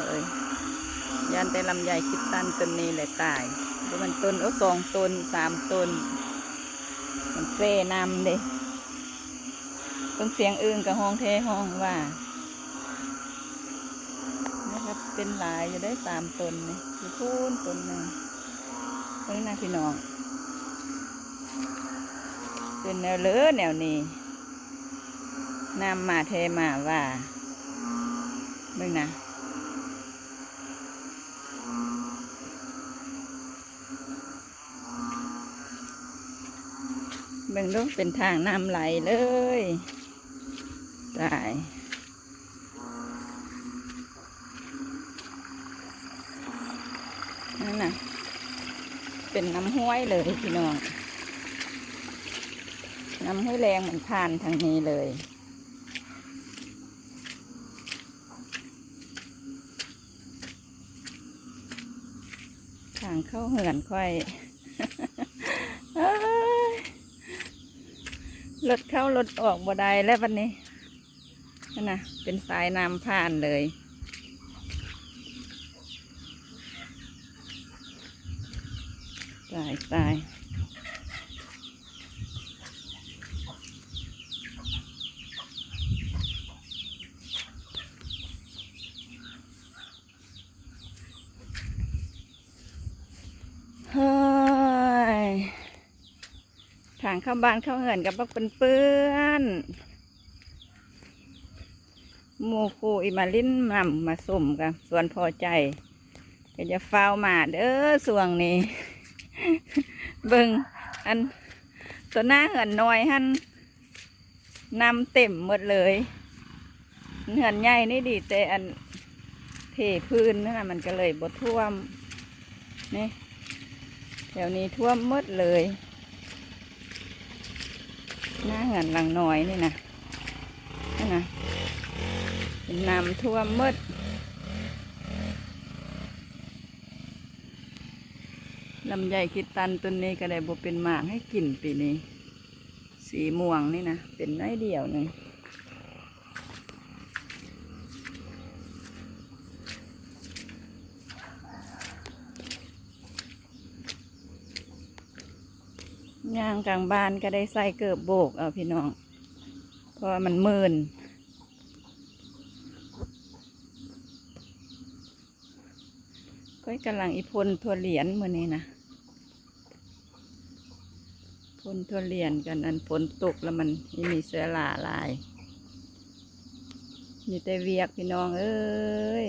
ເອີຍ ຢ້ານແຕ່ລຳໄຍຄິດຕັນຕົ້ນນີ້ແຫຼະຕາຍ. ບໍ່ແມ່ນຕົ້ນ ໂອ້ ສອງຕົ້ນ ສາມຕົ້ນ ມັນແຊ່ນ້ຳເດ້. ເບິ່ງ ສຽງອຶ່ງກໍຮ້ອງແທ້ຮ້ອງວ່າ ນີ້ຄັບ ເປັນຫຼາຍຢູ່ເດ້ ສາມຕົ້ນນີ້ ຢູ່ພຸ້ນຕົ້ນໜຶ່ງ. ເບິ່ງນະພີ່ນ້ອງ ເປັນແນວເລີແນວນີ້ ນ້ຳມາແທ້ມາວ່າ ເບິ່ງນະ. ເບິ່ງດູ ເປັນທາງນ້ຳໄຫຼເລີຍ ຕາຍ. ນັ້ນນະ ເປັນນ້ຳຫ້ວຍເລີຍພີ່ນ້ອງ ນ້ຳຫ້ວຍແລງມັນຜ່ານທາງນີ້ເລີຍ. ທາງເຂົ້າເຮືອນຂ້ອຍ ເອີຍ ລົດເຂົ້າລົດອອກບໍ່ໄດ້ແລ້ວບັດນີ້. ຫັ້ນນະ ເປັນສາຍນ້ຳຜ່ານເລີຍ ຕາຍ ຕາຍ. ເຮີ້ຍ ທາງເຂົ້າບ້ານເຂົ້າເຮືອນກໍບັກເປື້ອນໆ ໝູ່ຄູ່ອີ່ມາຫຼິ້ນນຳມາຊົມກັນສວນພໍໃຈ ກໍຢ່າຟ້າວມາເດີຊ່ວງນີ້. ເບິ່ງ ອັນ ຕົວໜ້າເຮືອນນ້ອຍຫັ້ນ ນ້ຳເຕັມໝົດເລີຍ. ເຮືອນໃຫຍ່ນີ້ດີແຕ່ອັນເພພື້ນນັ້ນນະ ມັນກໍເລີຍບໍ່ຖ້ວມ. ນີ້ ແຖວນີ້ຖ້ວມໝົດເລີຍ ໜ້າເຮືອນຫຼັງນ້ອຍນີ້ນະ ຫັ້ນນະ ເປັນນ້ຳຖ້ວມໝົດ. ລຳໄຍຄິດຕັນຕົ້ນນີ້ກໍໄດ້ບໍ່ເປັນໝາກໃຫ້ກິນປີນີ້. ສີມ່ວງນີ້ນະ ເປັນໜ້ອຍດຽວໜຶ່ງ. ຍ່າງກາງບ້ານກໍໄດ້ໃສ່ເກີບໂບກເອົາພີ່ນ້ອງ ເພາະວ່າມັນມື່ນ. ຂ້ອຍກຳລັງອີ່ພົ່ນຖົ່ວລຽນມື້ນີ້ນະ ພົ່ນຖົ່ວລຽນກັນ ອັນຝົນຕົກແລ້ວມັນມີເຊື້ອລາຫຼາຍ. ມີແຕ່ວຽກພີ່ນ້ອງເອີຍ